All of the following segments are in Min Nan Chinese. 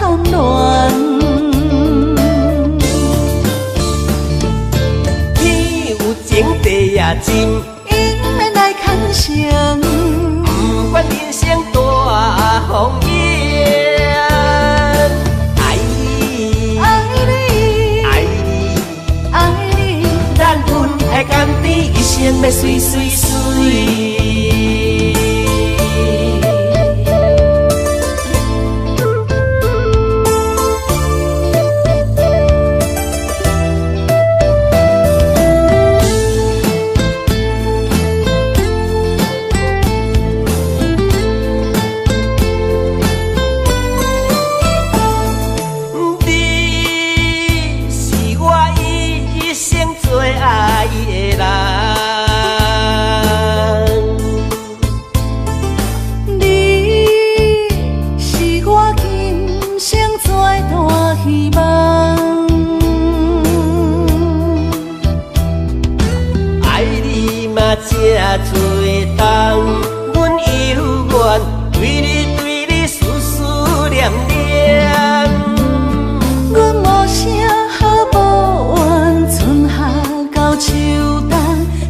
貪戀。天有情地也深，永免來牽成。不管人生大風湧。愛愛你，愛你，愛你，咱恩愛甘甜，一生欲媠媠媠。你是我一生最愛的人，你是我今生最大希望。愛你嘛這多冬，阮猶原對你對你思思念念。阮無啥好抱怨，春夏到秋冬，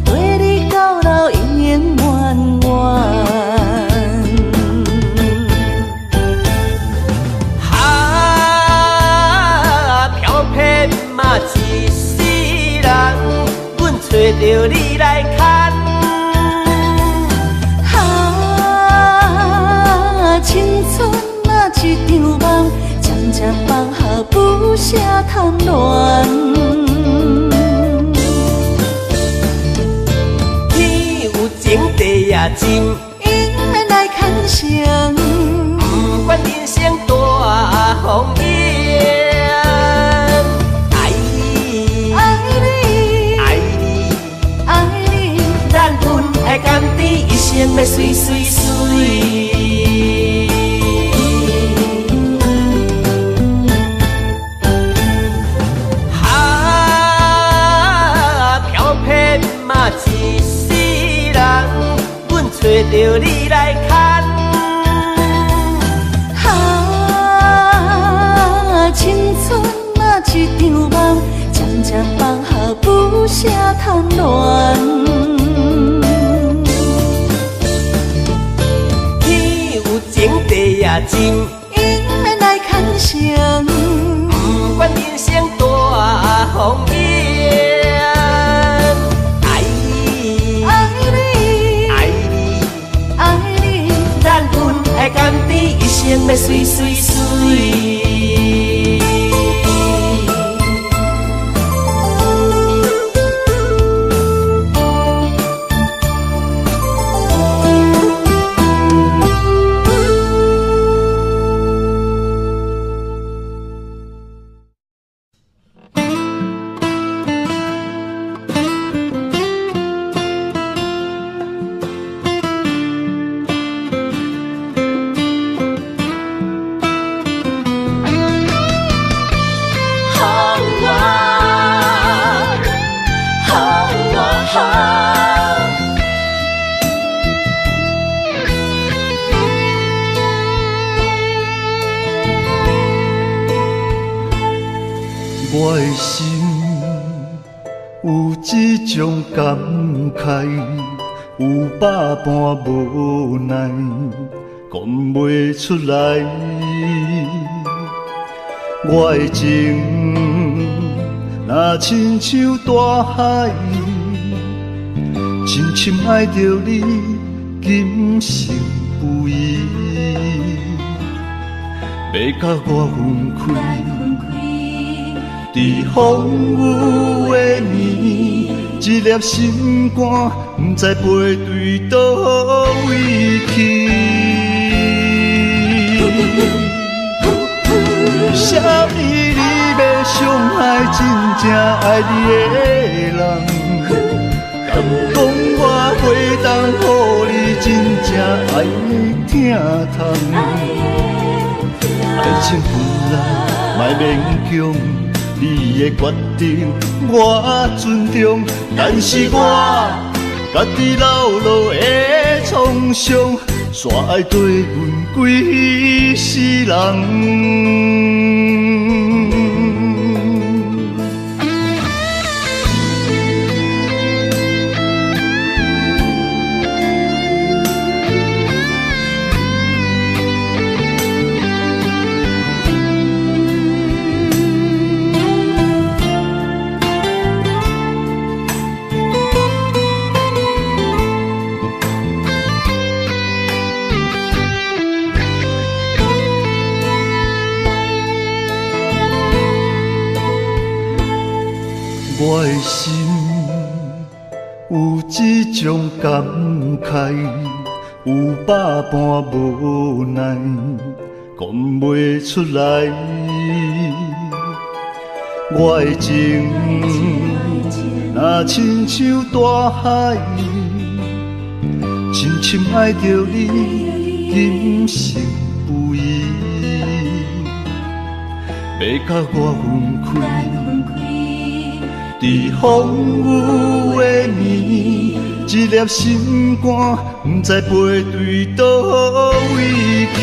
綴你到老永永遠遠。哈，飘飘嘛一世人，阮揣著你來牽。哈，青春啊一場夢，漸漸放下不捨貪戀。天有情地也深，永免來牽成。不管人生大風湧。愛愛你，愛你，愛你，咱恩愛甘甜，一生欲媠媠媠。哈，飘飘嘛一世人，阮揣著你來牽。哈，青春啊一場夢，漸漸放下不捨貪戀。天有情地也深，永免來牽成。不管人生大風湧。愛愛你，愛你，愛你，咱恩愛甘甜，一生欲媠媠媠。我的心有这种感慨，有百般无奈，讲袂出来。我的情若亲像大海，深深爱著你，今生不移，欲佮我分开。伫风雨的暝，一粒心肝，不知飞对佗位去。为啥物你欲伤害真正爱你的人？敢讲我袂当予你真正爱的疼痛？爱情本来莫勉强。你的决定我尊重，但是我家己流落的创伤，煞愛綴阮規世人。我的心有这种感慨，有百般无奈，讲袂出来。我的情若亲像大海，深深爱著你，深信不疑，欲佮我分开。伫风雨的暝，一粒心肝，不知飞对佗位去。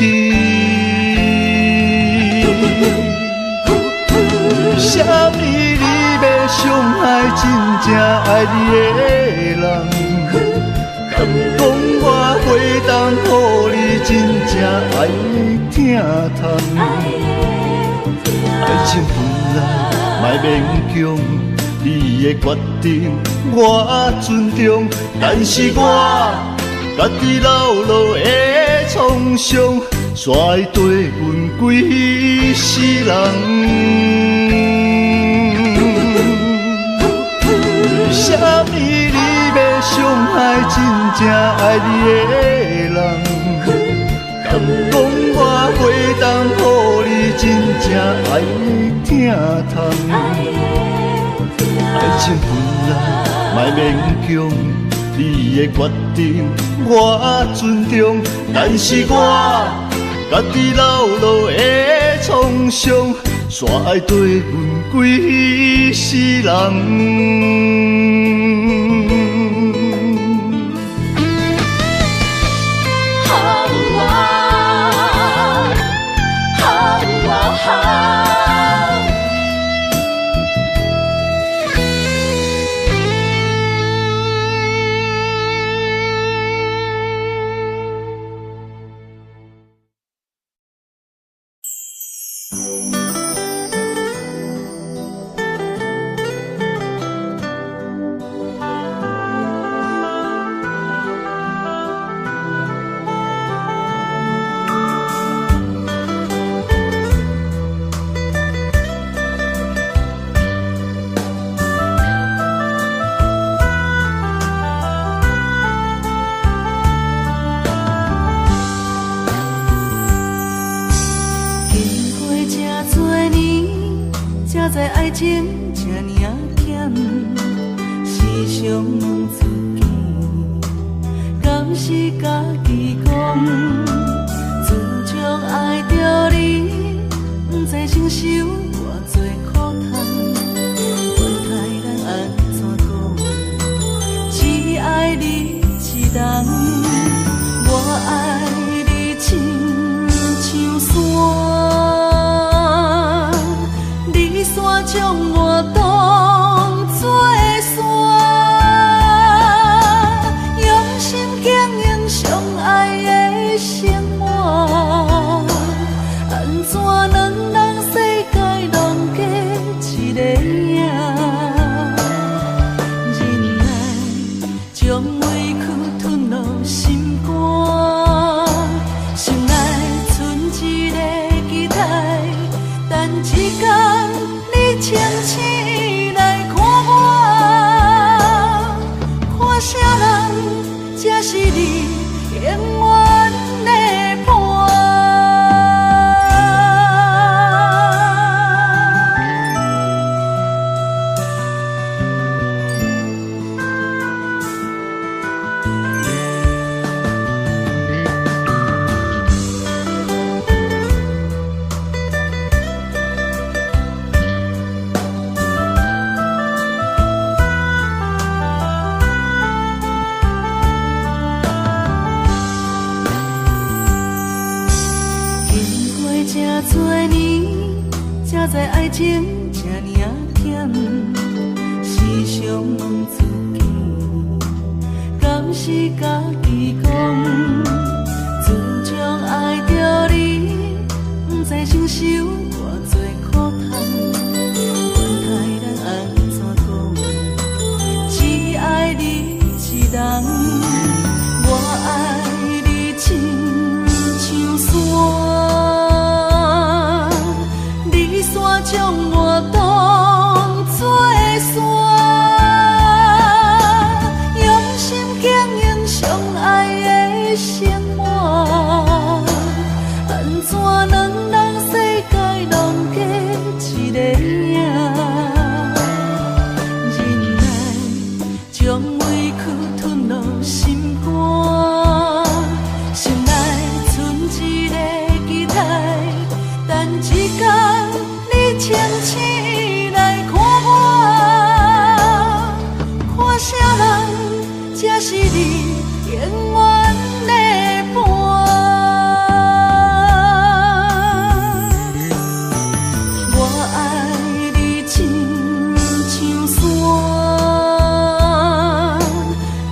为啥物你欲伤害真正爱你的人？敢讲我袂当予你真正爱的疼痛？爱情本来莫勉强。你的决定我尊重，但是我家己流落的创伤，煞会綴阮规世人。为啥物你欲伤害真正爱你的人？敢讲我袂当予你真正爱的疼痛？爱情本来莫勉强，你的决定我尊重，但是我家己流落的创伤，煞爱綴阮规世人。才知愛情這爾仔忝。時常問自己，敢是家己講？自從愛著你，不知承受偌濟苦痛。管他人按怎講，只愛你一人。我愛你親像山，你煞將我當作山，用心經營相愛的生活，按怎兩人世界攏加一个影？忍耐將委屈吞落心肝，心內賰一个期待，等一天你清醒來看我，看啥人才是你永遠的伴。我愛你親像山，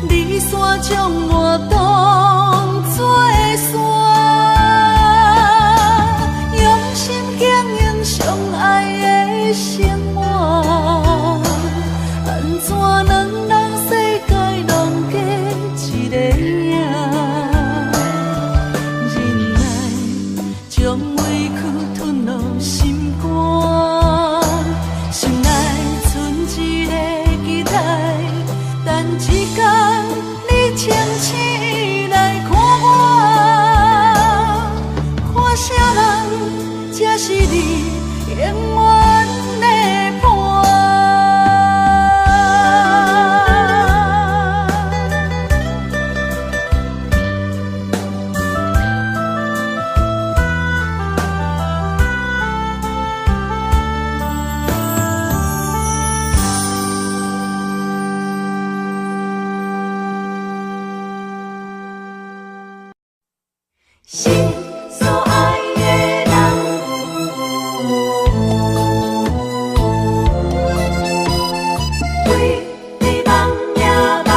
你煞將我當作山，用心經營相愛的生活，按怎兩人世界攏加一個影？忍耐將委屈吞落心肝，心內賰一個期待，等一天你清醒來看我，看啥人才是你永遠的伴。心所愛的人，為你夢呀夢。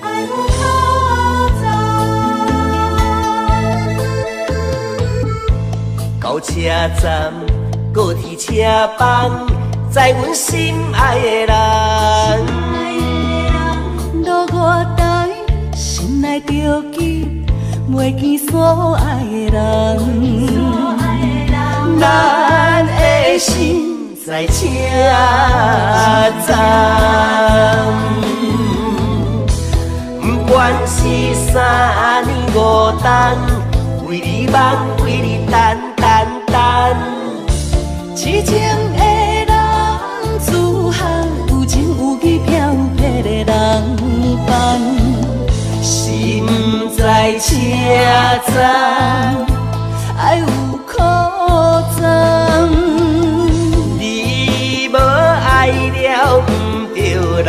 愛有可早。到車站，高鐵車房，載阮心愛的人。落雨台，心內著急，袂見所愛的人。咱的心在車站，不管是3年5冬，為你望，為你等等等。痴情的男子漢，有情有義飄泊的人放。心在車站，愛有可欉。你無愛了毋著人。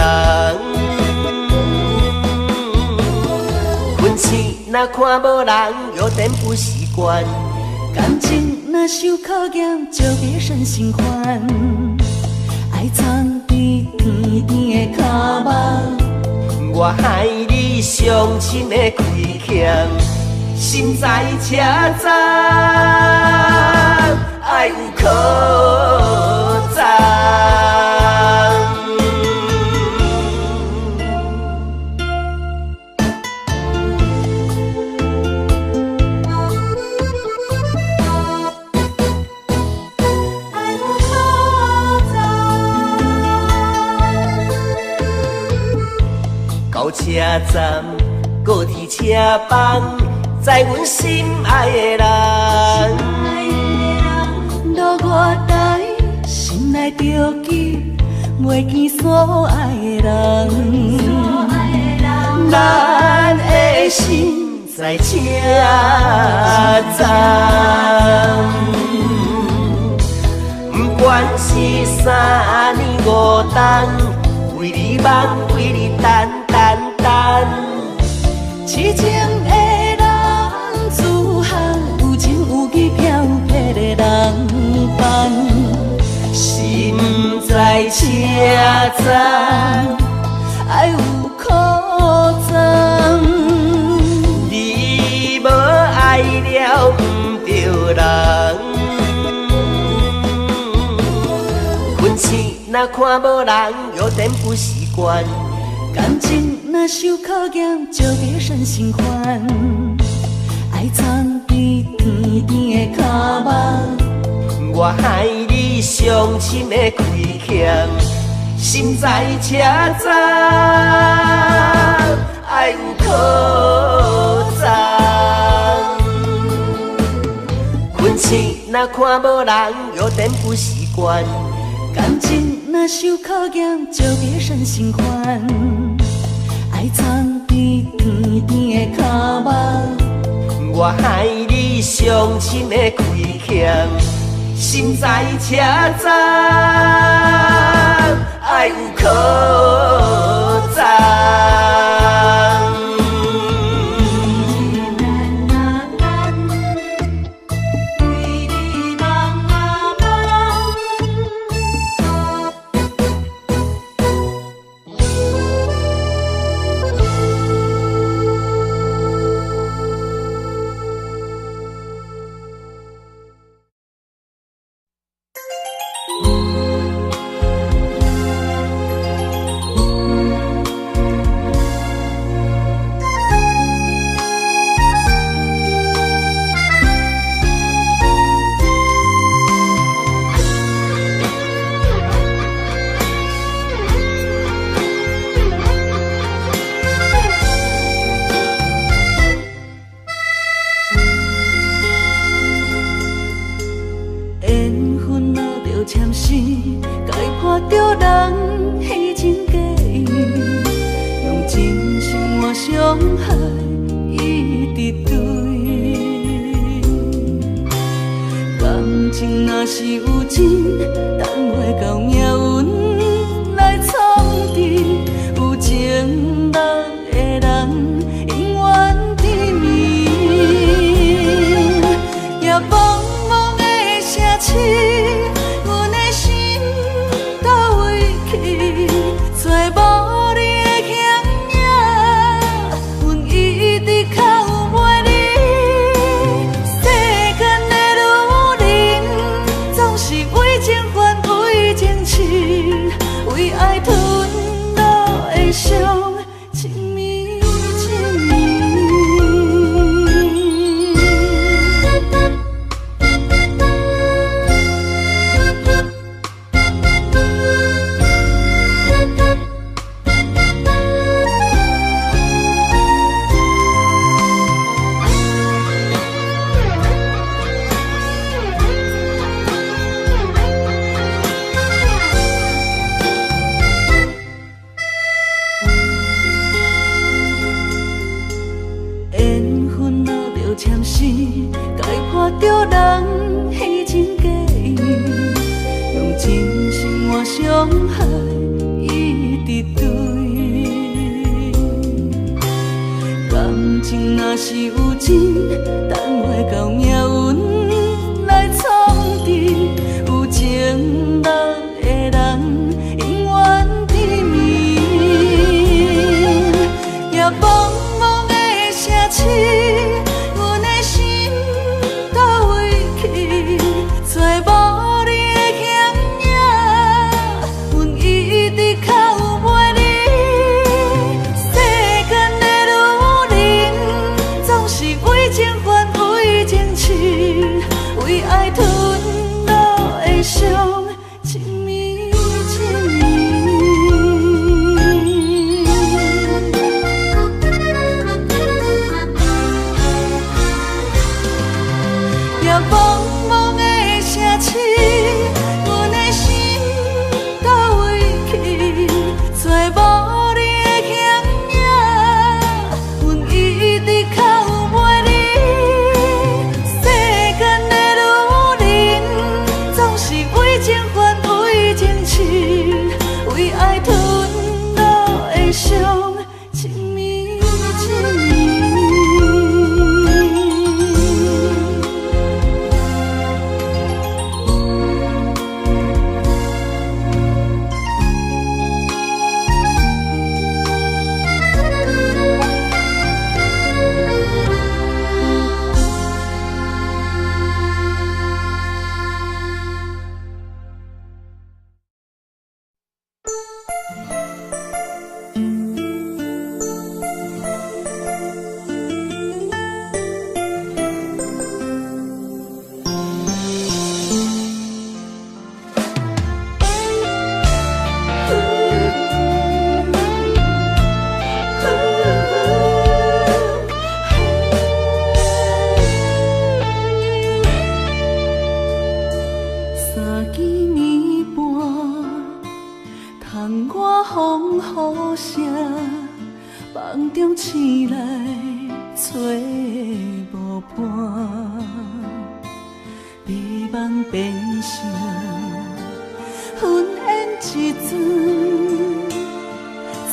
困醒若看無人，有點不習慣。感情若受考驗，就別生新歡。愛藏佇甜甜的跤目，我害你傷心的虧欠，心在車站，愛有可欉。愛有可欉。到車站，高鐵車房，載阮心愛的人。落雨台，心內著急，袂見所愛的人。咱的心在車站，是3年5冬，为你望，为你等等等。痴情的男子汉，有情有义飘泊的人放，心在车站，爱有可藏。你无爱了毋著人。困醒若看无人，有点不习惯。感情若受考验，就别生新欢。爱藏伫甜甜的脚目，我害你伤心的亏欠，心在车站，爱有可藏。困醒若看无人，有点不习惯。感情若受考验，就别生新欢。爱藏伫甜甜的脚目，我害你伤心的亏欠，心在车站，爱有可藏。为情夢中醒來揣無伴，美夢變成雲煙一陣，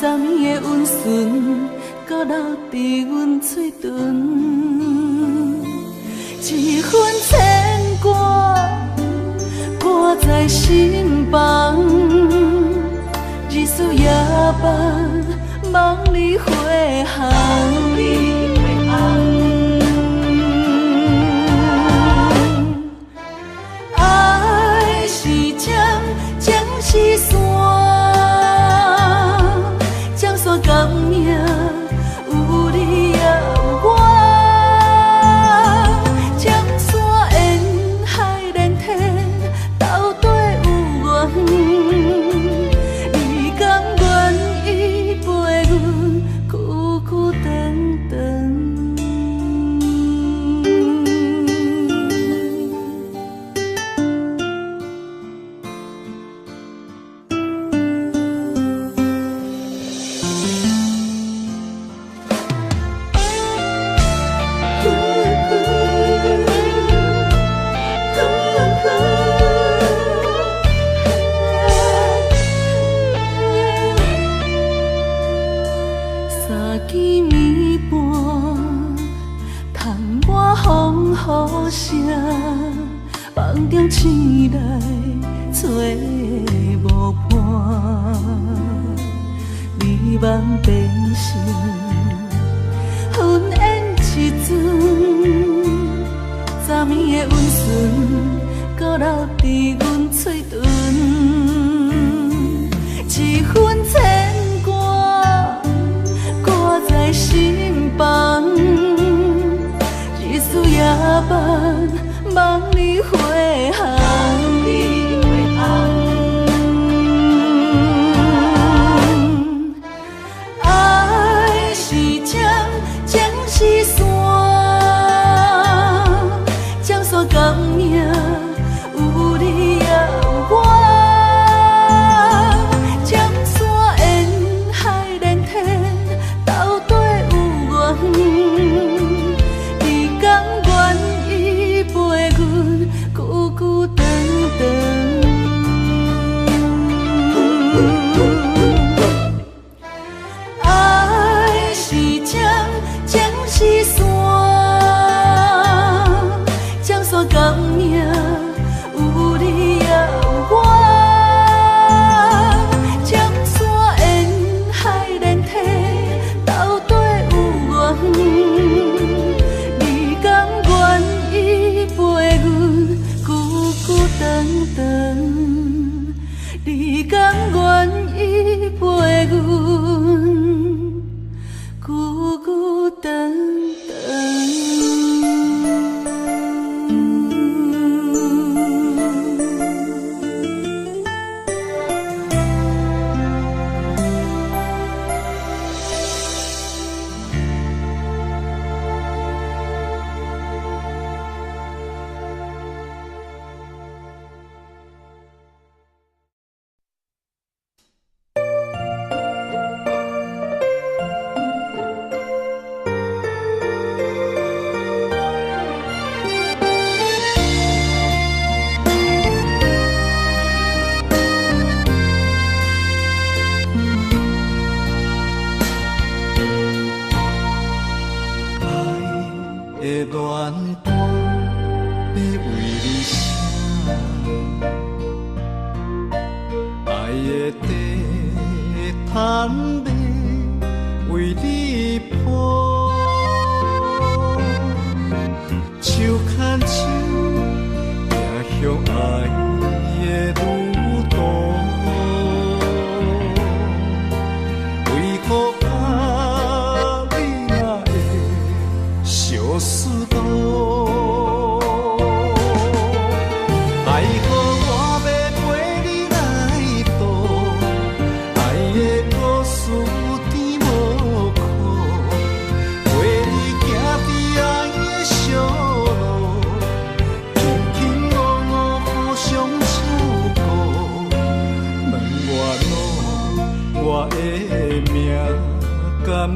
昨暝的溫存閣留佇阮喙唇，一份牽掛掛在心房，日思夜盼，望你回航。愛是針，情是線，針線共命，有你也有我。針線緣海連天，到底有緣。你甘願意陪阮久久長長？三更暝半，窗外風雨聲，夢中醒來揣無伴，美夢變成雲煙一陣，昨暝的溫存閣留佇阮喙唇，一份牽掛掛在心房，日思夜盼，望你回航。愛是針，情是線，針線共命，有你也有我。針線緣海連天，到底有緣。你甘願意陪阮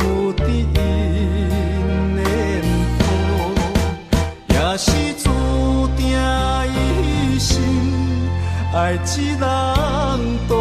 有伫𪜶的谱，也是注定一生爱一人度。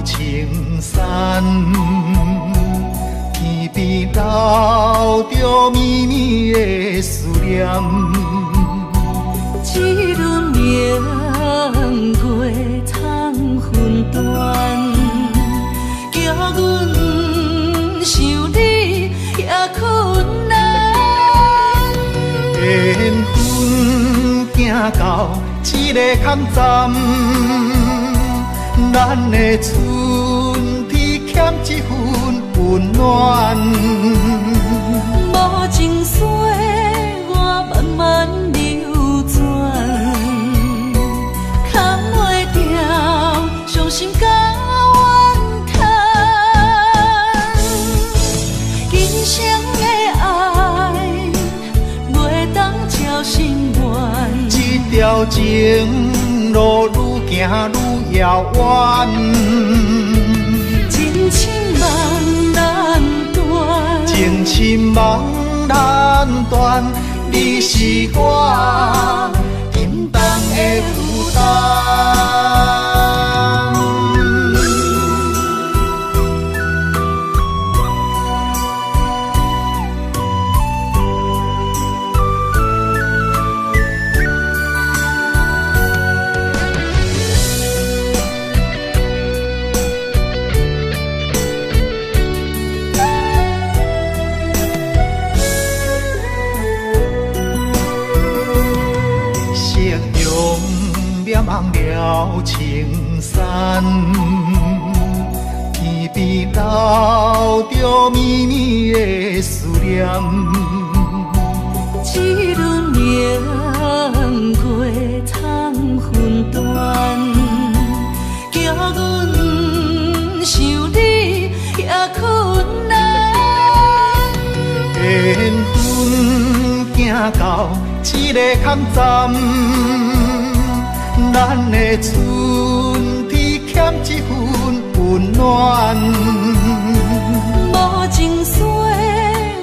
青山，天边流着绵绵的思念。一轮明月藏云端，叫阮想你也困难。缘分行到这个坎站。咱的春天欠一份温暖，无情岁月慢慢流转，藏袂牢伤心甲怨叹。今生的爱袂当超心愿，这条情路愈行愈遥远，情深梦难断，情深梦难断，你是我沉重的负担。了青山，天边边留著绵绵的思念。这轮明月通分断，叫阮想你也困难。缘分行到这个坎站，咱的春天欠一份温暖。无情岁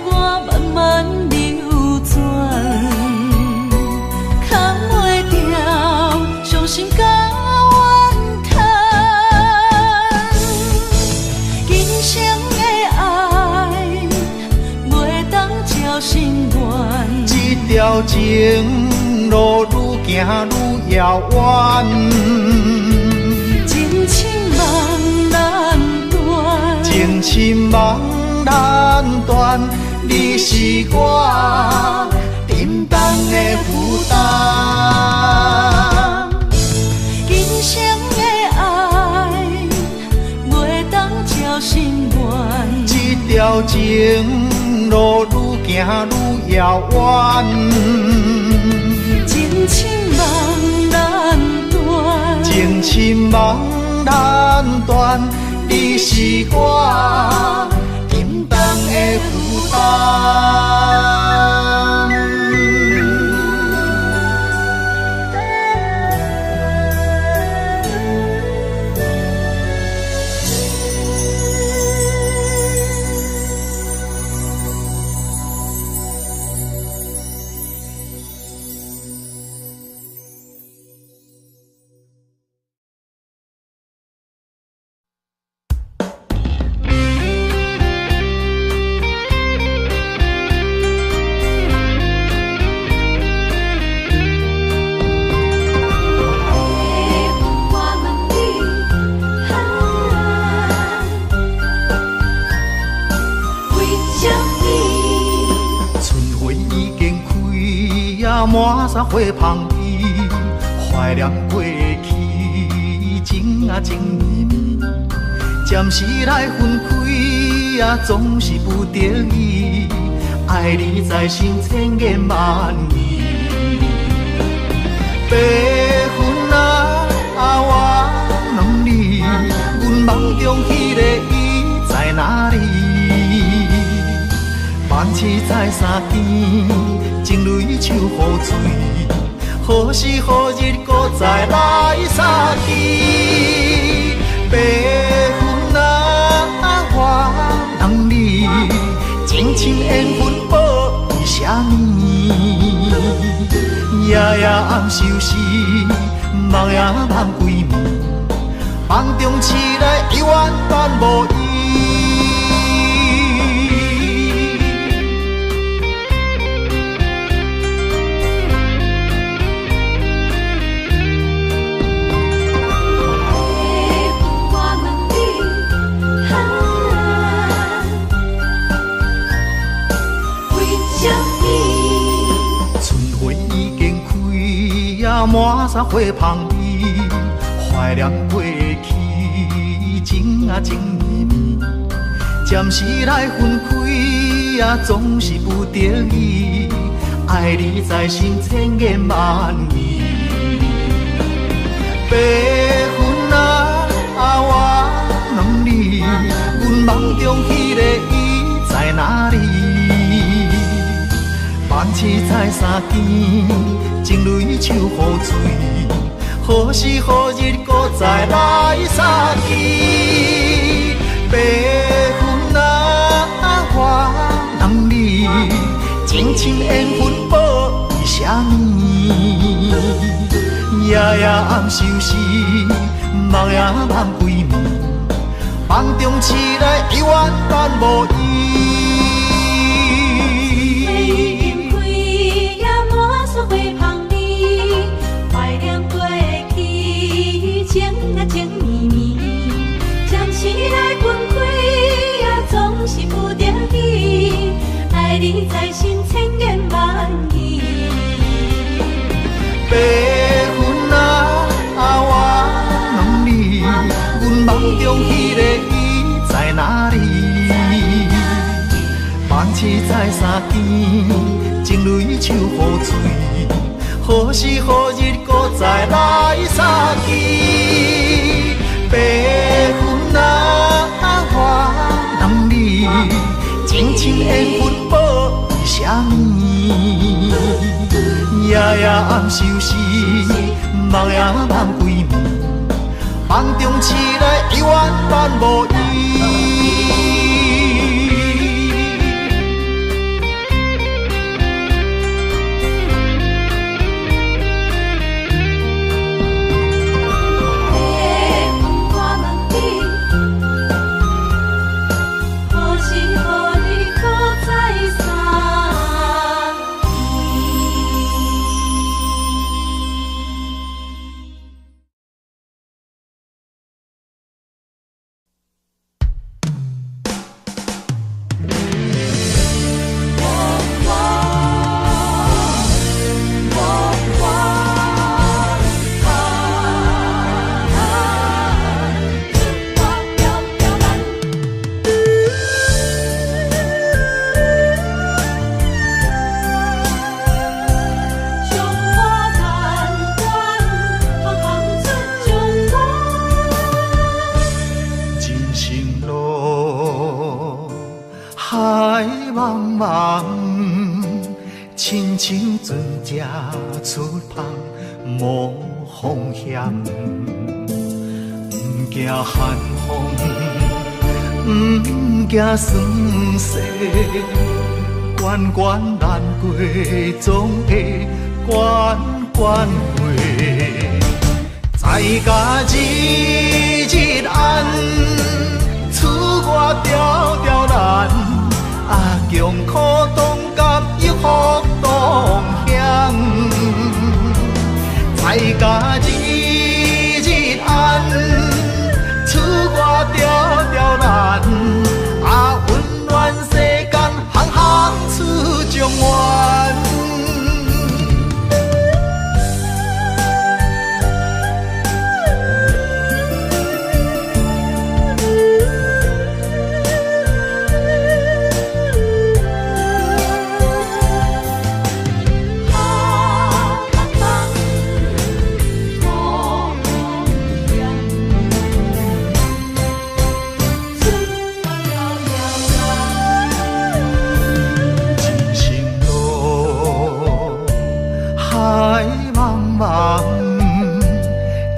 我慢慢流转，藏袂牢伤心甲怨叹。今生的爱袂当照心愿，这条情路愈行愈遥远。情深梦难断，情深梦难断，你是我沉重的负担。今生的爱袂当照心愿，这条情路愈行愈遥远。情深梦难断，情深梦难断，你是我沉重的负担。满山花芳味，怀念过去，情啊情绵绵，暂时来分开啊，总是不得已，爱你在心，千言万语。白云啊，我问你，阮梦中彼个伊在哪里？万试再三更，情泪像雨水，何时何日阁再来相见？白云啊，我问你，情深缘分报为啥物？夜夜暗相思，梦也梦规暝，梦中痴来犹原等无伊。满山花芳味，怀念过去，情啊情绵绵，暂时来分开啊，总是不得已，爱你在心，千言万语。白云啊，我问你，阮梦中彼个伊在哪里？万试再三更，情泪像雨水，何时何日阁再来相见？白云啊，我问你，情深缘分报为啥物？夜夜暗相思，梦也梦规暝，梦中痴来犹原等无伊。是不得已，爱你在心，千言万语。白云啊，我问你，阮梦中彼个伊在哪放鼠再三更，情泪像雨水，何时何日阁再来相见？白云啊，我问你，情深缘分报为啥物？夜夜暗相思，梦也梦规暝，梦中痴来犹原万无依。亲像船只出帆无风险，毋惊寒风，毋惊霜雪，关关难过总会关关过。在家日日安，出外条条难，啊，穷苦当甘又福当享，在家日日安，出外条条难，啊，温暖世间，行行出状元。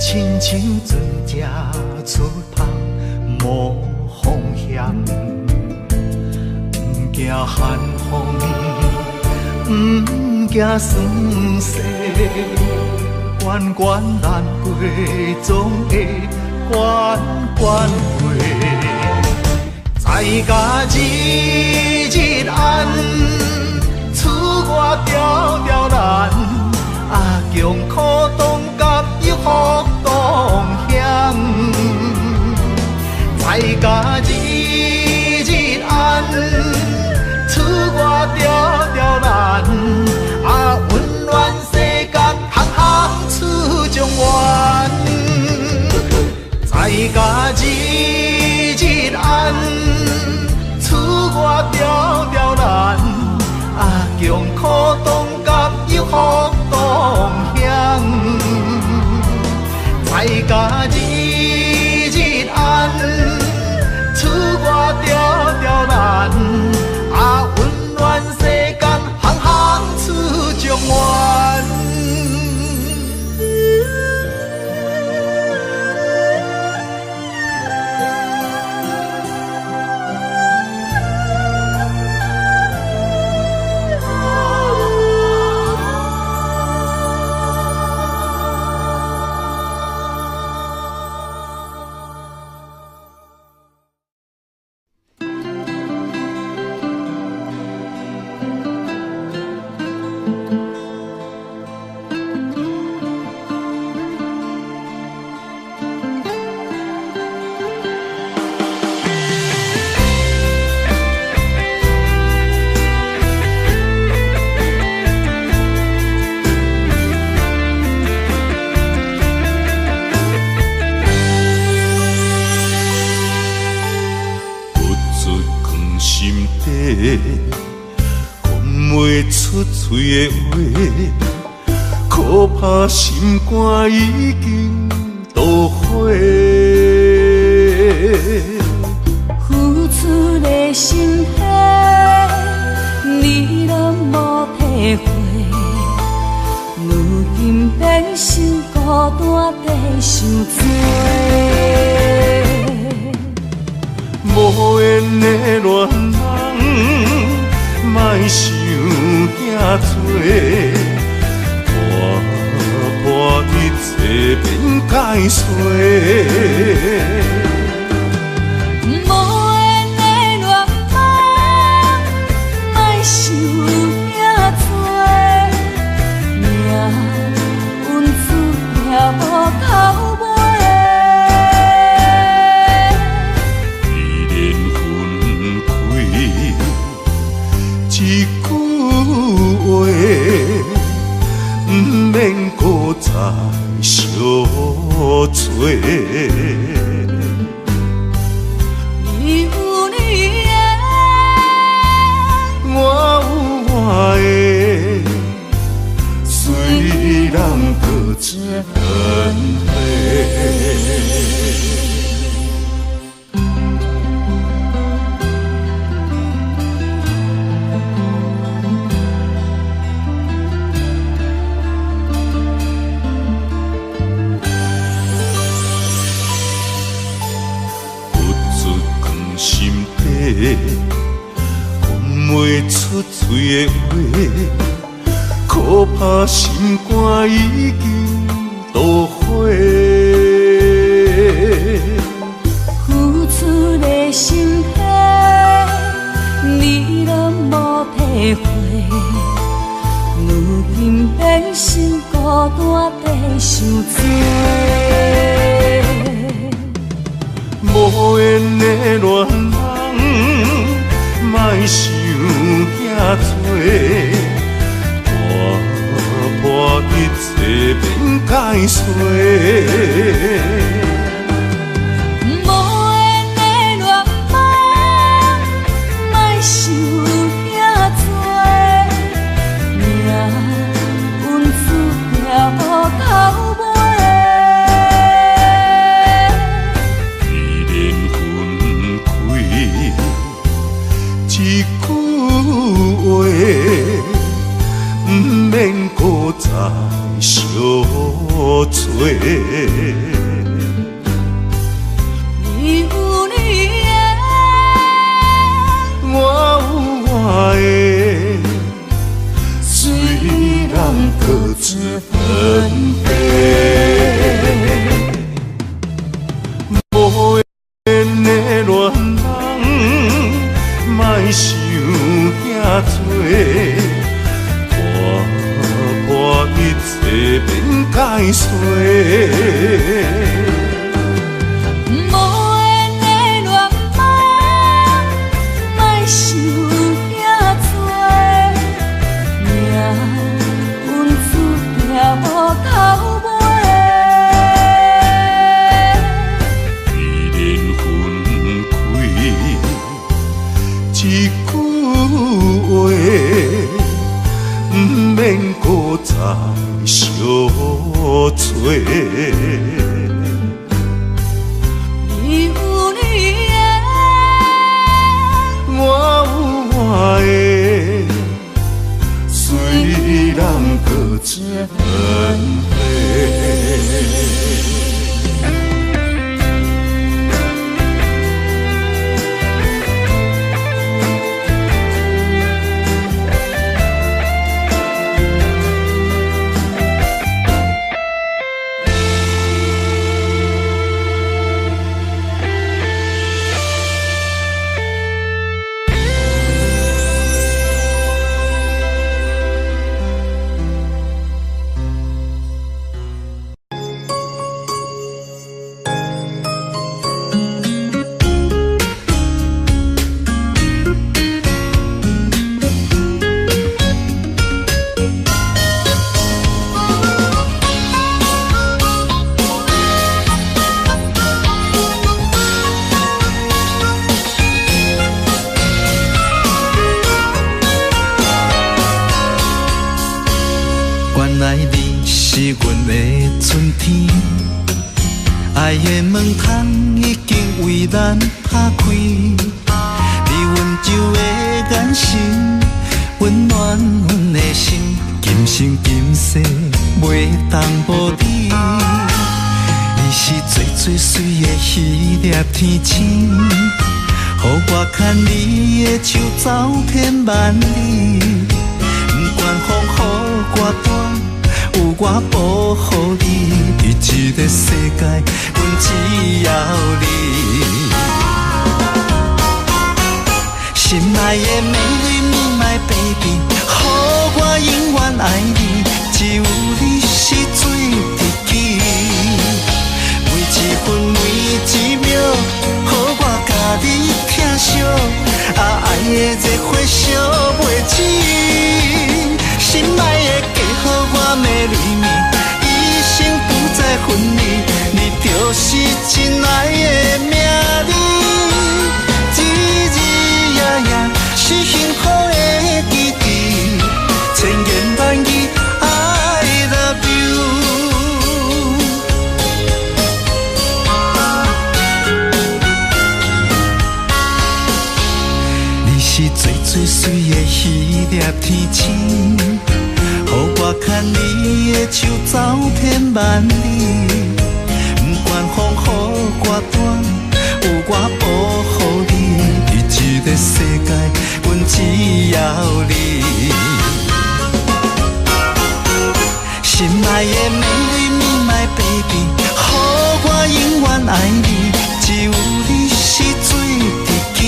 亲像船只出帆无风险，毋惊寒风，毋惊霜雪，关关难过总会关关过。在家日日安，出外条条难，啊，穷苦当甘又福当享，在家日日安，出外条条难，啊，温暖世间，行行出状元。在家日日安，出外条条难，啊，穷苦当甘又福当享。在家日日安，出外条条难，啊，温暖世间，行行出状元。底，講袂出喙的話，可怕心肝已經墮火。付出的心血，你攏無體會，如今變成孤單在受罪。無緣的戀人，莫想遐多，看破一切免解釋。無緣的戀夢，莫想遐多，命運注定無頭尾。既然分開，一句話，毋免閣再相揣。你有你的，我有我的，雖然各自分飛。付出藏心底，講袂出喙的話，可怕心肝已經墮火。付出的心血，你攏無體會，如今變成孤單在受罪。無緣的戀人，莫想遐多，看破一切免解釋。無緣的戀夢，莫想遐多，命運注定無頭尾。既然分開，一句話，毋免閣再相揣。你有你的，我有我的，雖然各自分飛。無緣的戀人，莫想遐多，看破一切免解釋。無緣的戀夢，莫想遐多，命運注定無頭尾。既然分開，一句話，毋免閣再相揣。你有你的，我有我的，雖然各自分飛。是阮的春天，愛的門窗已經為咱拍開，你溫柔的眼神，溫暖阮的心，今生今世袂當無你。你是最最媠的彼粒天星，予我牽你的手走遍萬里，不管風雨偌大，有我保護你。佇這个世界，阮只要你。心愛的 Marry me my baby，予我永遠愛你，只有你是最知己。每一分每一秒，予我共你疼惜，啊，愛的熱火燒袂止。心愛的嫁予我 Marry me，一生不再分離，你就是真愛的命字。日日夜夜是幸福的基地，千言萬語 I love you。你是最最媠的彼粒天星，予我牽你的手走遍萬里，不管風雨偌大，有我保護你。佇這个世界，阮只要你。心愛的 Marry me my baby，予我永遠愛你，只有你是最知己。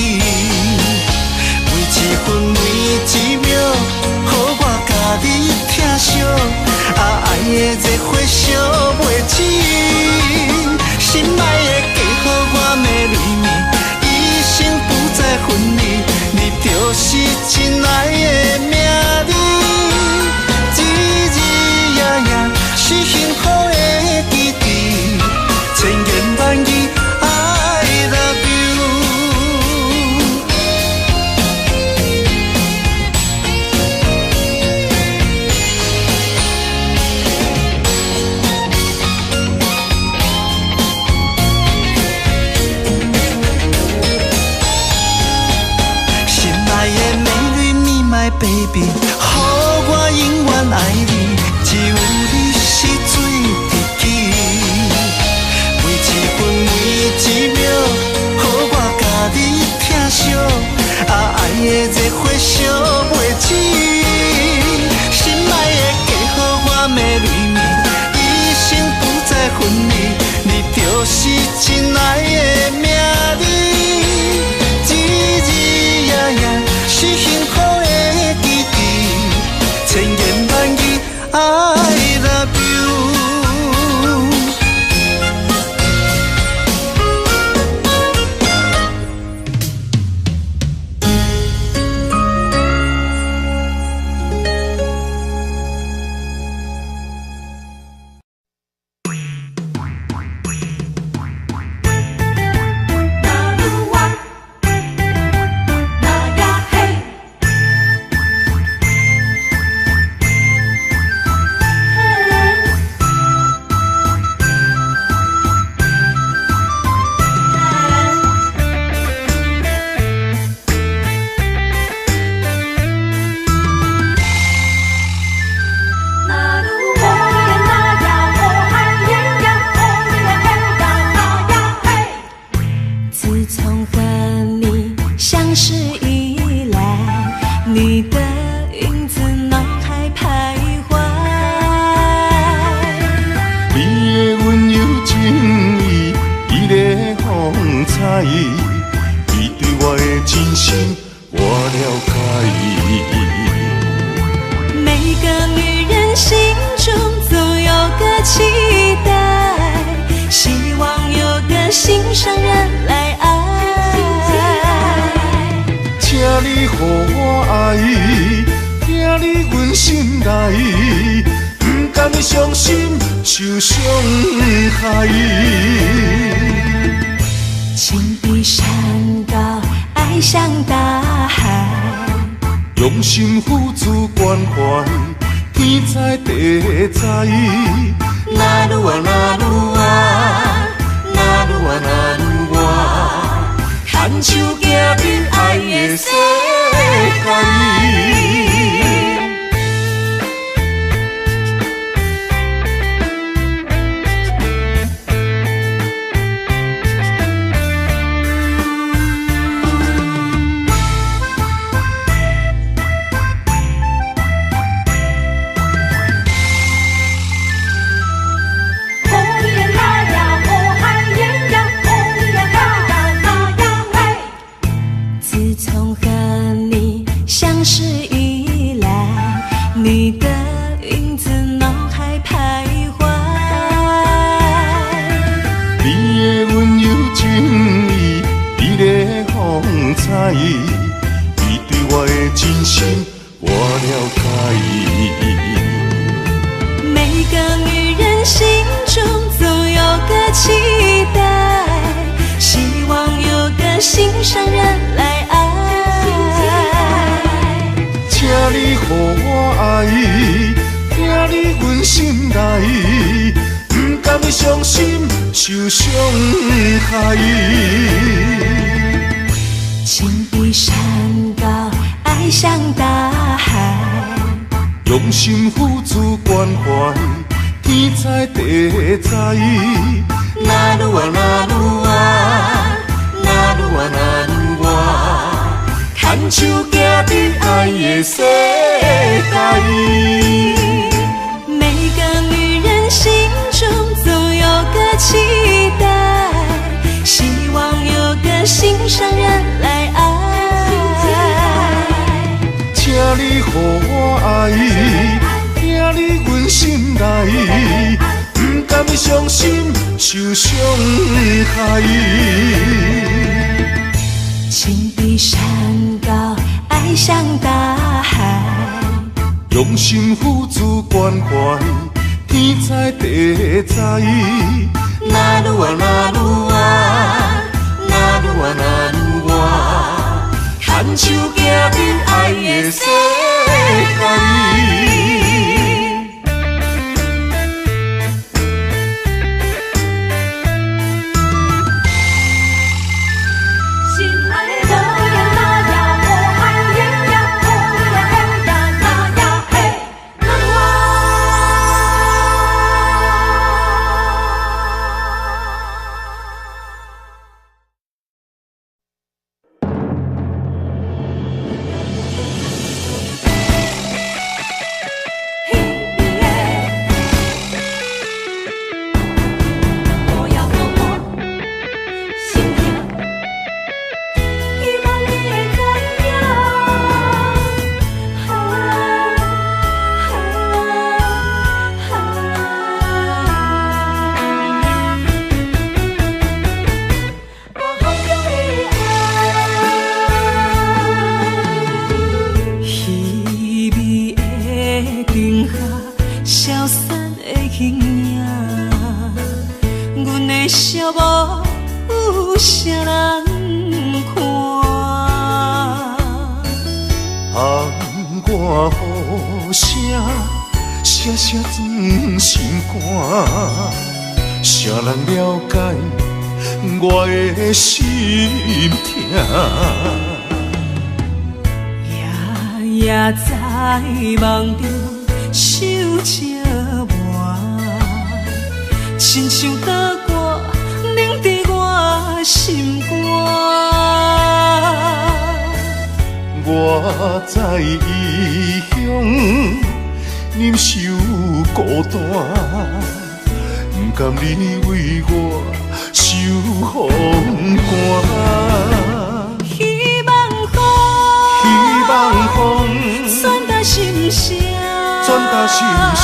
每一分每一秒，予我共你疼惜，啊，愛的熱火燒袂止。心愛的嫁予我 Marry me，一生不再分離，你就是真愛的命字。日日夜夜是幸福的基地，千言萬語 I love you。心愛的 Marry me my baby，予我永遠愛你，只有你是最知己。每一分每一秒，予我共你疼惜，啊，愛的熱火燒袂止。心愛的嫁予我 Marry me，一生不再分離，你就是真愛的命字。日日夜夜是幸福的基地，千言萬語 I love you。那鲁哇，那呀嘿，那鲁哇呀那呀哦嗨呀呀哦呀嘿呀那呀嘿。自從和你相識以來，你的影子腦海徘徊。你的溫柔情意，伊的風采，你對我的真心，我了解。每個女人心中總有個期待，希望有個心上人來愛。請你予我愛，疼你阮心內，不甘傷心受傷害。情比山高，愛像大海。用心付出關懷，疼天知地知。若愈啊若愈啊，若愈啊若愈活，牵手行入爱的世界。相识以来，你的影子脑海徘徊。你的温柔情意，你的风采，你对我的真心，我了解。每个女人心中总有个期待，希望有个心上人来爱。请你予我爱，疼你阮心内，不甘伤心受伤害。情比山高，爱像大海，用心付出关怀，天知地知。若愈啊若愈啊，若愈啊若愈活。牵手行入爱的世界。每个女人心中总有个期待，希望有个心上人来爱。请你予我爱，疼你阮心内，不甘伤心受伤害。情比山高，爱像大海，用心付出关怀，天知地知。若愈啊若愈啊，若愈啊若愈活，牵手行入爱的世界。心痛，夜夜在梦中受折磨，亲像刀割冷伫我心肝。我在异乡忍受孤单，不甘你为我受风寒。希望风，希望风，传达心声，传达心声。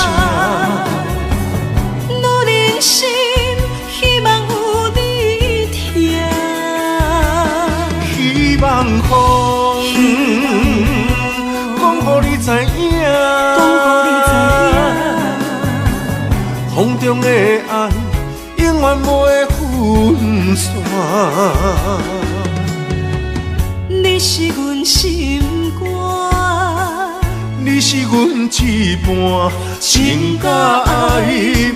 女人心，希望有你疼。希望风，讲予你知影，讲予你知影。风中的爱永远袂分散。你是阮心肝，你是是阮一半，情甲爱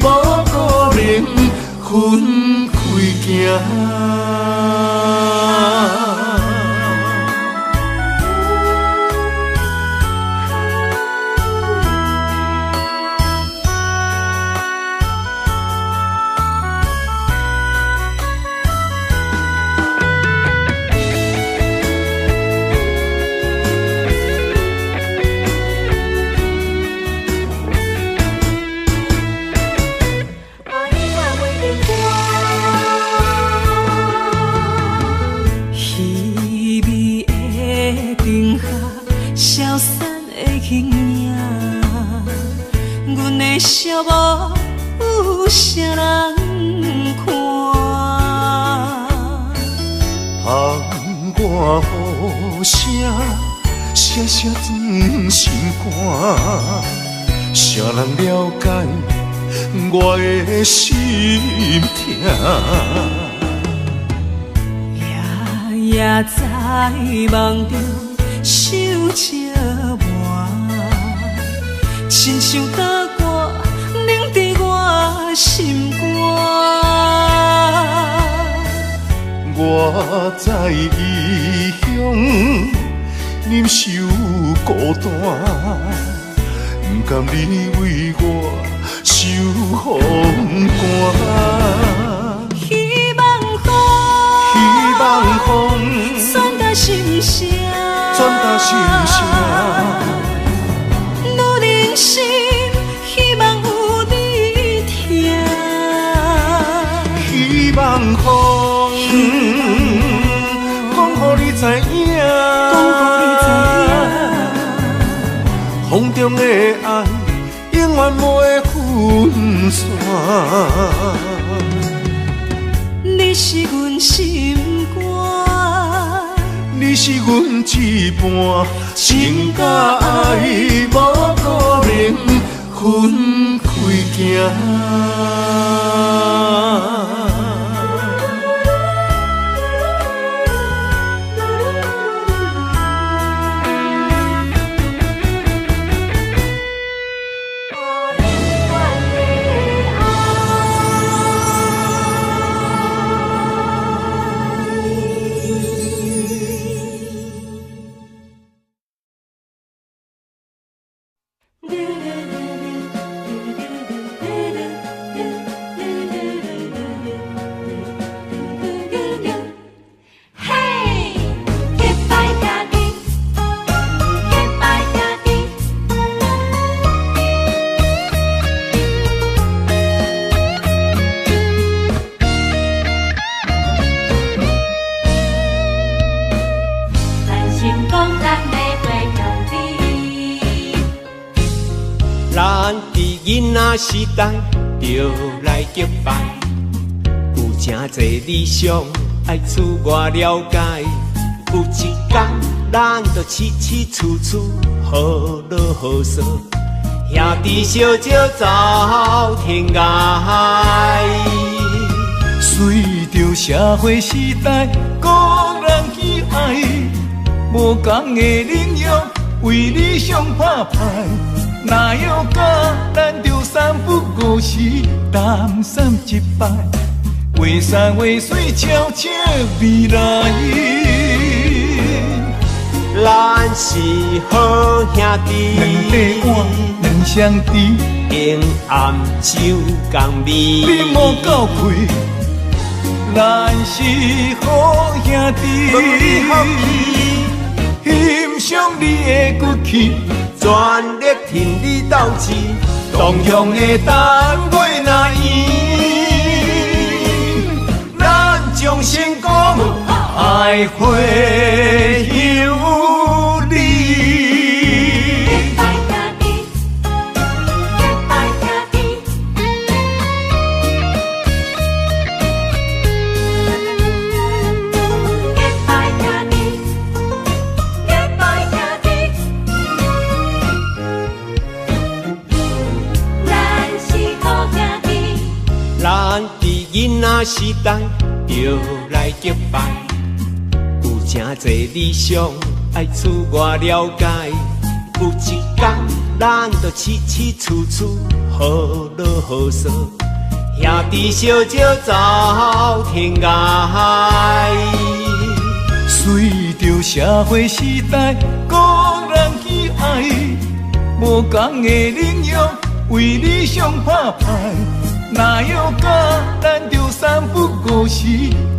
无可能分开行。笑无有啥人看，窗外雨声，声声钻心肝，谁人了解我的心痛？夜夜在梦中受折磨，亲像刀割冷伫我心肝。我在异乡忍受孤单，不甘你为我受风寒。希望风，希望风，传达心声，传达心声。女人心，希望有你听。希望风，讲予你知影，讲予你知影，风中的爱永远袂分散。你是阮心肝，你是阮一半，情甲爱无可能分开行。时代就来结拜，有真济理想爱自我了解。有一天咱就起起处处好落好说，兄弟相招走天涯。随着社会时代，各人去爱，无仝的领域，为理想打拼。若要甲咱就三不五时担心一摆，话山话水悄悄未来。咱是好兄弟，两块碗两相甜，黑暗酒共味。你莫够气，咱是好兄弟，欣赏你的骨气。全力挺你斗志，同乡的等月若圆，咱将成功，爱会有你。囡仔时代就来结拜，有真济理想爱自我了解。有一天，咱就起起厝厝好落好说，兄弟相招走天涯。随著社会时代，各人去爱，无仝的领域，为理想拍拼。若要甲，咱就三不五时，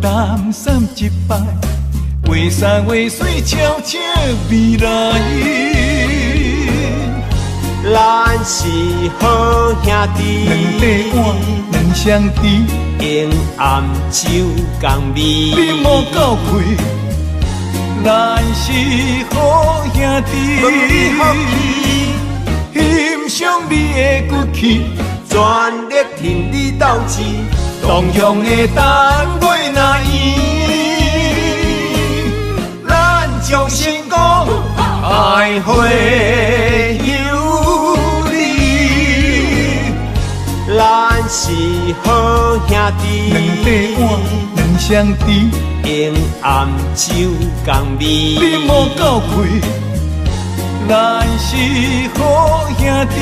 担心一摆，话山话水悄悄未来。咱是好兄弟，两块碗两双匙，永暗酒共味。你莫够气，咱是好兄弟，欣赏你的骨气，全力挺你斗志，同乡的单月若圆，咱将成功爱会有你。咱是好兄弟，两块碗两双匙，永暗酒共味。你莫够气，咱是好兄弟，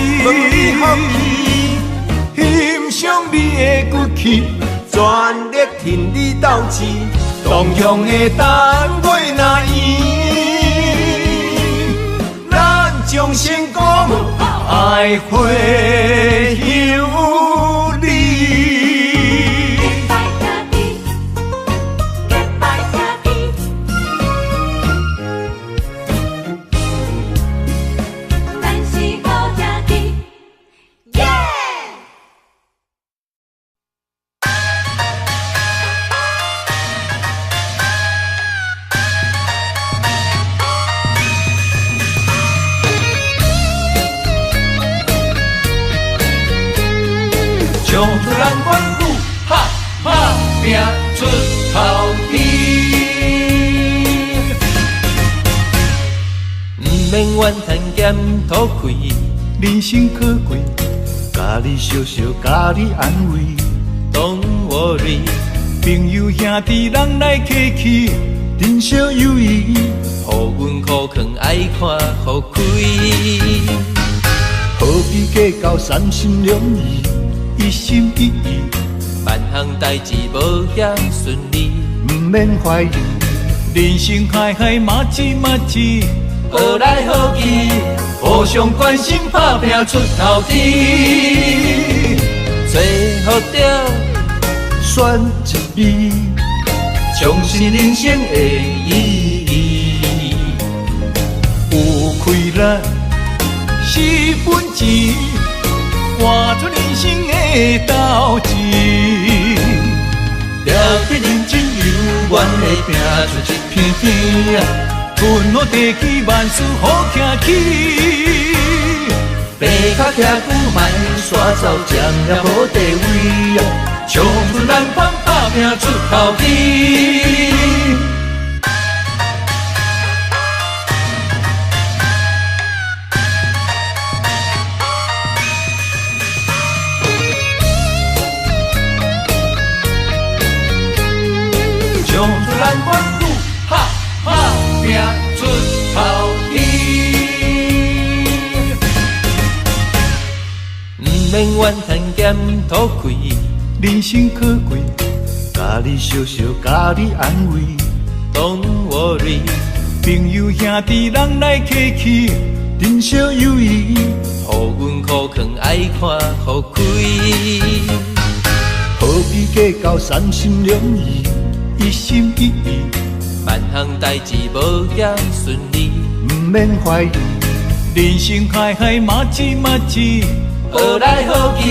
欣赏你的骨气，全力挺你斗志，同乡的单月若圆，咱将成功爱会有你。怨叹兼吐气，人生可贵，共你相惜，共你安慰。Don't worry，朋友兄弟人来客气，珍惜友谊，予阮苦劝爱看予开。何必计较三心两意，一心一意，万项代志无遐顺利，毋免怀疑。人生海海嘛一嘛一。学来学去，互相关心，打拼出头天。找予著，选一味，重新人生的意义。有气力是本钱，活出人生的斗志。着伫认真犹原会拼出一片天。阮好地基，万事好徛起。爬较徛久，莫煞走，占了好地位。冲出难关，打拼出头天。冲出难关，哈哈拼出头天。毋免怨叹兼吐气，人生可贵，共你相惜，共你安慰。Don't worry，朋友兄弟人来客气，珍惜友谊，予阮苦劝爱看予开。何必计较三心两意，一心一意，万项代志无遐顺利，毋免怀疑。人生海海嘛一嘛一，学来学去，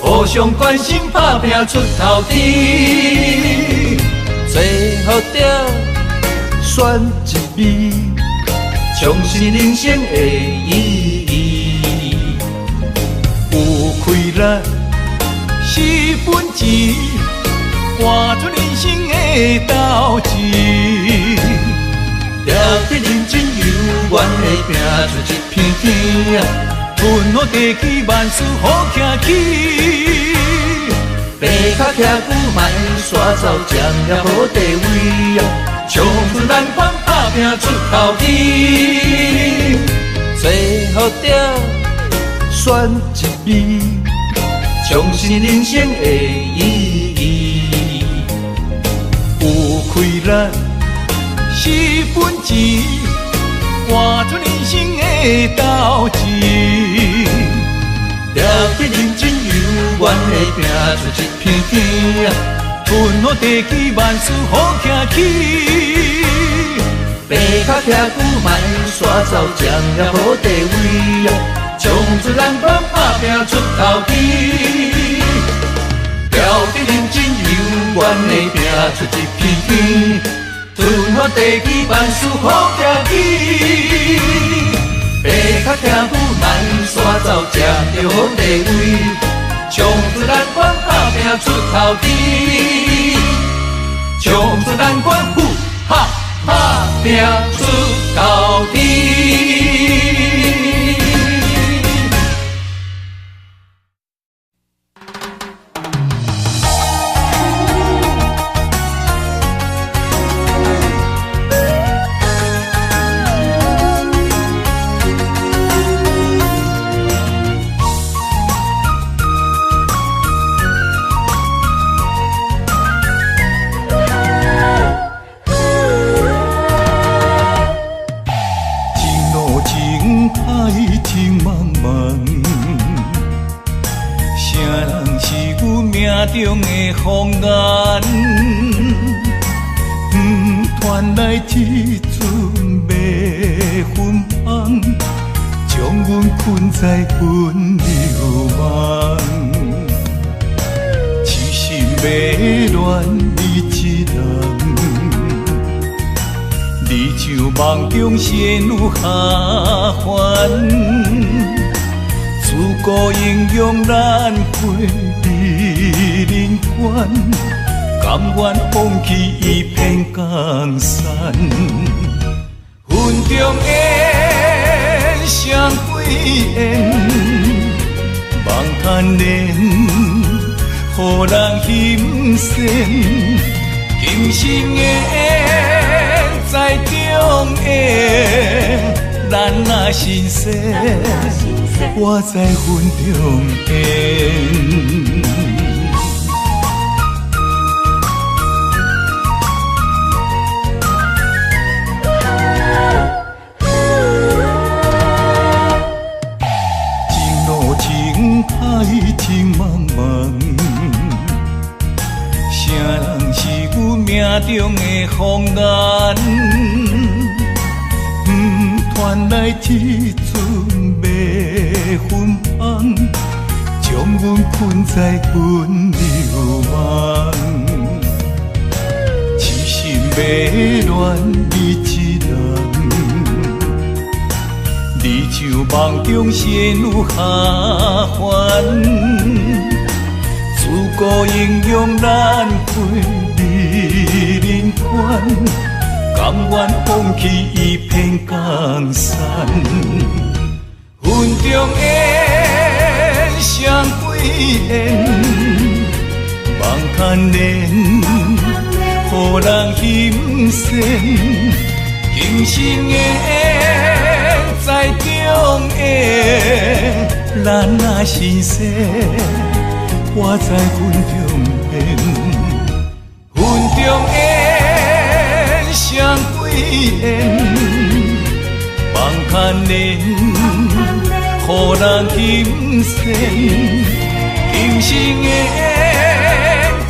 互相关心，打拼出头天。找予著，选一味，重新人生的意义。有气力是本钱，活出人生的斗志。着伫认真犹原会拼出一片天。阮好地基，万事好徛起。爬较徛久，莫煞走，占了好地位。冲出难关，打拼出头天。找予選一暝，重新人生的意義。有氣力是本錢，活出人生的鬥志。抓緊認真猶原會拼出一片天，吞好地基萬事好徛起。爬跤徛久，莫煞走，占了好地位。衝出難關，打拼出頭天。抓緊認真猶原會拼出一片天，吞好地基萬事好徛起。爬跤徛久，莫煞走，占著好地位。衝出難關，打拼出頭天。衝出難關，呼哈打拼出頭天。中的謊言，傳來這陣袂芬芳，將阮困在溫柔夢。痴心迷戀你一人，你像夢中仙女下凡，自古英雄難過人關，甘願放棄一片江山。雲中緣，相歸緣，夢牽連，予人心善。今生緣再重演，咱若心死，我在雲中緣。爱情茫茫，啥人是阮命中的谎言？傳來這陣袂芬芳，將阮困在溫柔夢。痴心迷戀你一人。你像夢中仙女下凡，自古英雄難過美人關，甘願放棄一片江山。雲中緣，相歸緣，夢牽連，予人心善。今生緣再重演，咱若心死，我在雲中緣。雲中緣，相歸緣，夢牽連，予人心善。今生緣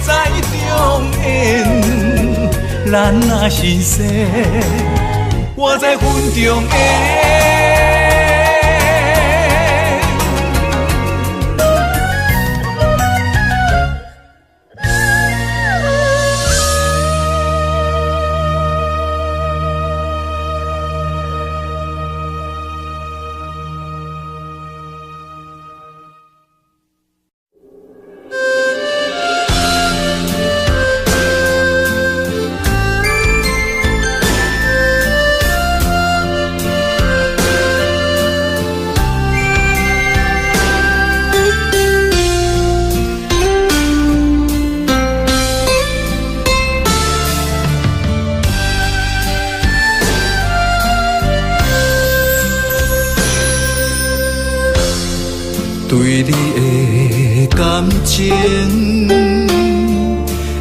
再重演，咱若心死，我在雲中緣。情對你的感情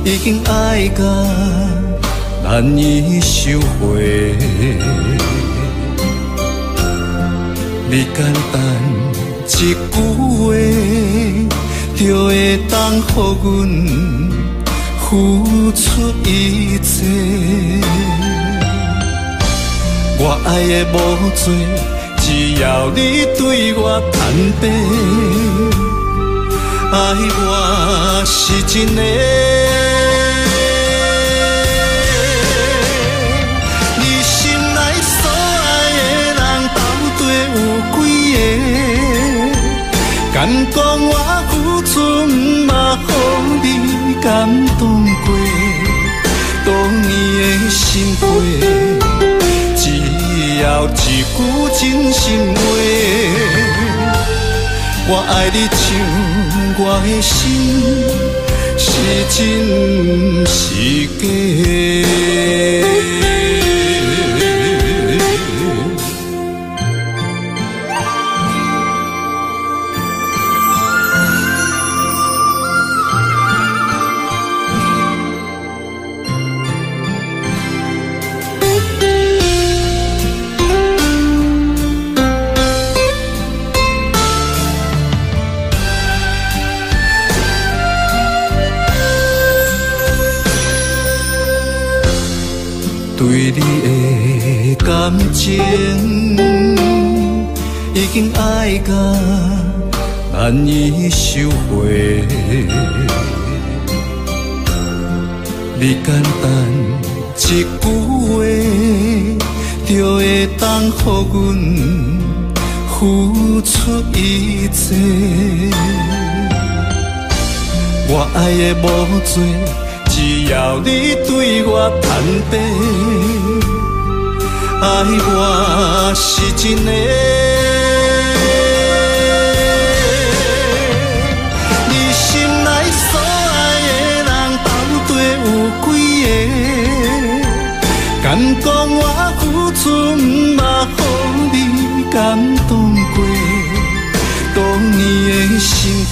已經愛甲難以收回。你簡單一句話，就會當予阮付出一切。我愛的無多，只要你對我坦白，愛我是真的。你心內所愛的人到底有幾个？敢講我付出嘛，予你感動過，多年的心血，只要一句真心話，我愛你像我的心是真是假。對你的感情已經愛甲難以收回。你簡單一句話，就會當予阮付出一切。我愛的無多，只要你對我坦白，愛我是真的。你心內所愛的人到底有幾个？敢講我付出嘛，予你感動過，多年的心血，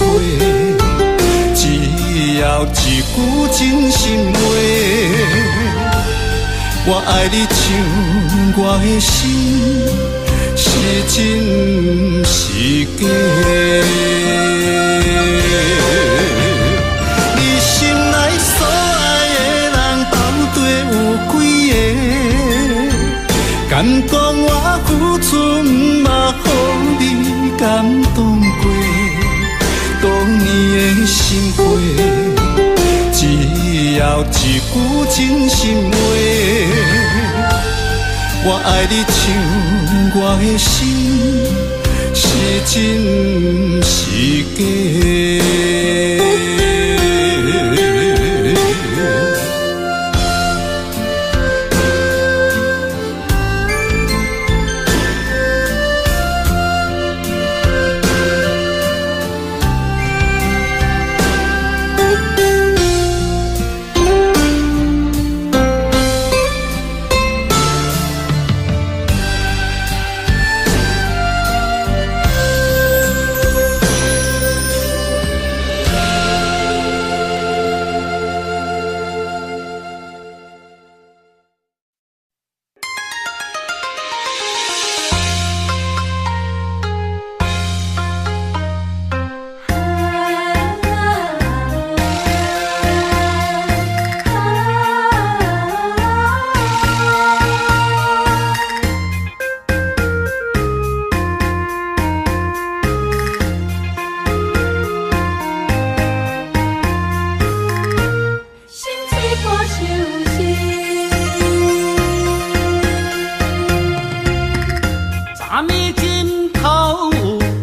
只要一句真心話，我愛你像我的心是真是假。你心內所愛的人到底有幾个？敢講我付出嘛，予你感動過，多年的心血，只要一句真心話，我愛你像我的心是真是假。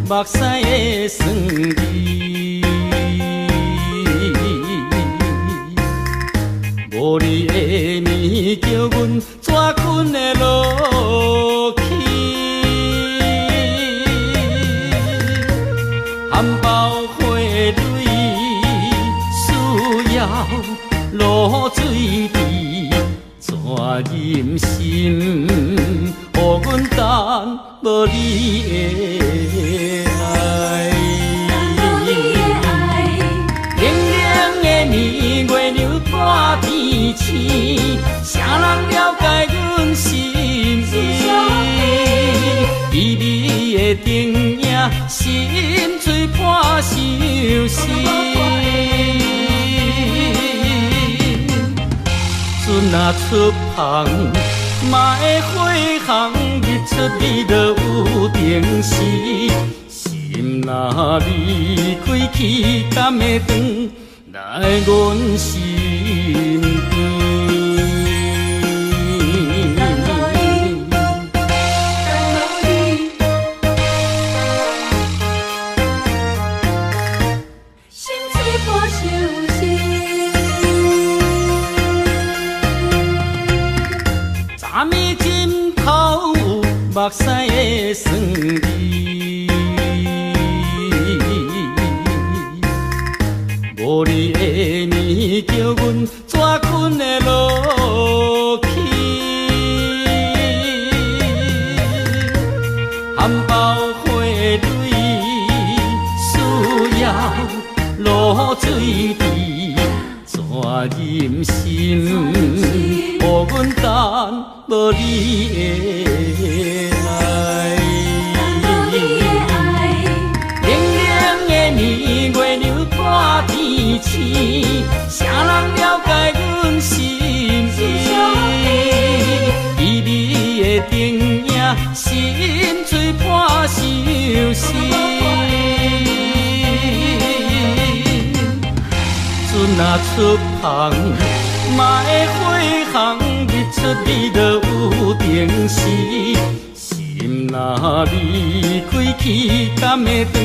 目屎的酸味，無你的暝，叫阮怎睏會落去？含包花蕊需要露水滴，怎忍心予阮等無你的愛？的灯影，心碎破相思。船若出航，嘛会火红，日出日落有定时。心若离开去，敢会转来阮身边？目屎的酸味，无你的暝，叫阮怎睏会落去？含包花蕊需要露水滴，怎忍心予阮等无你的爱？冷冷的暝，月亮半天星，谁人了解阮心意？美丽的灯影，心碎破相思。船若出航，嘛会火红，日出日落有定时。心若离开去，敢会转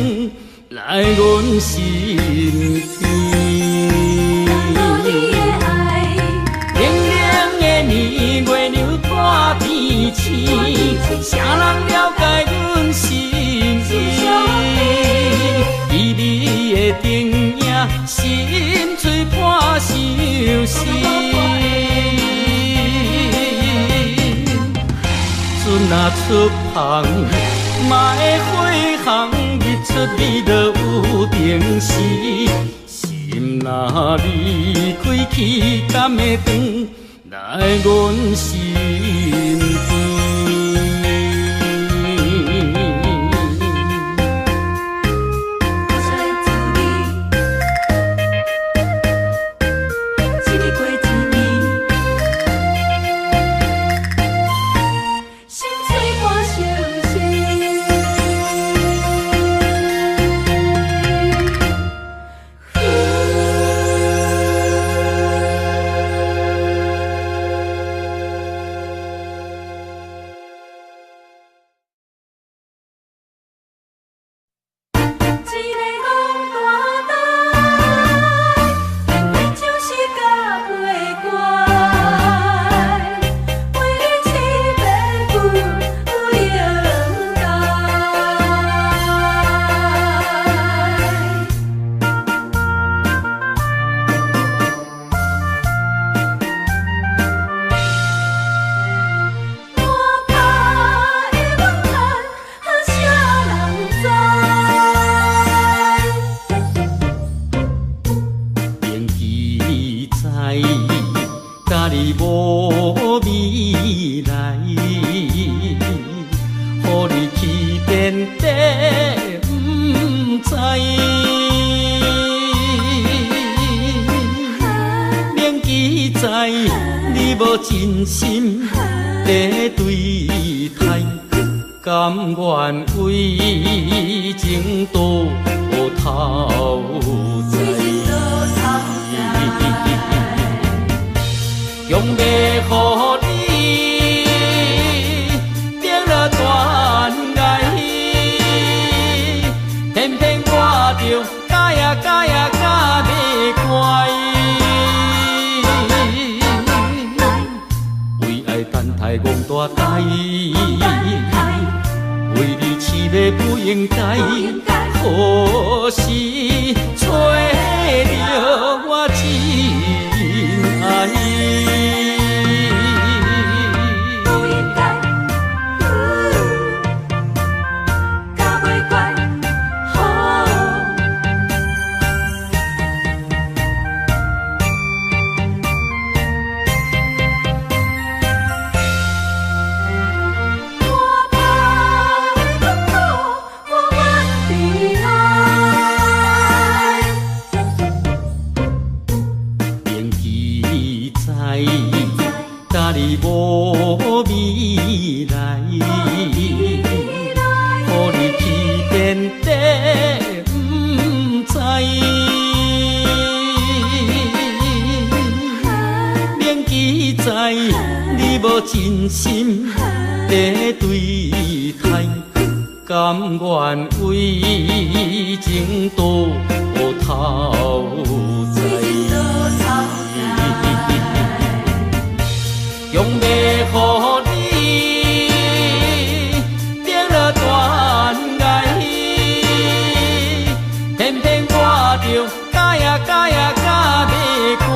来阮身边？冷冷的暝，月亮半天星，谁人了解阮心意？美丽的灯影，心碎破相思。船若出航，嘛会火红，日出日落有定时。心若离开去，敢会转来阮身边？真心在对待，甘愿为情倒头栽，强欲予你跌落断崖，偏偏我著改啊改啊改袂乖。戆大呆，为你饲马不应该，何时找著我真爱？不应该，敢袂乖。我怕你困苦，甘願為情倒頭栽。強欲予你跌落斷崖，偏偏我著咬呀咬呀咬袂開。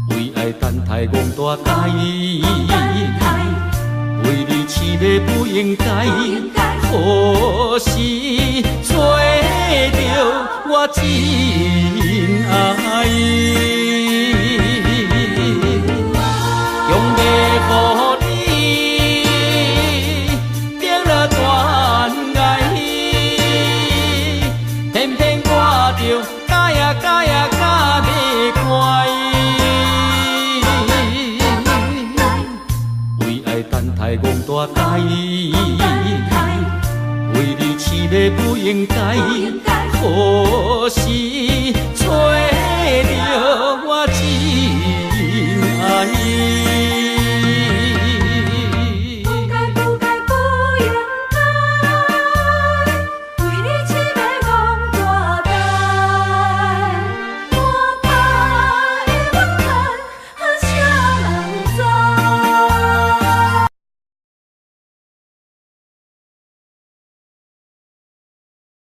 為愛等待戇大呆，為你痴迷不應該，何時找著我真愛？強欲予你跌落斷崖，偏偏我著咬呀咬呀咬袂開。為愛等待戇大呆，為你痴迷不應該，何時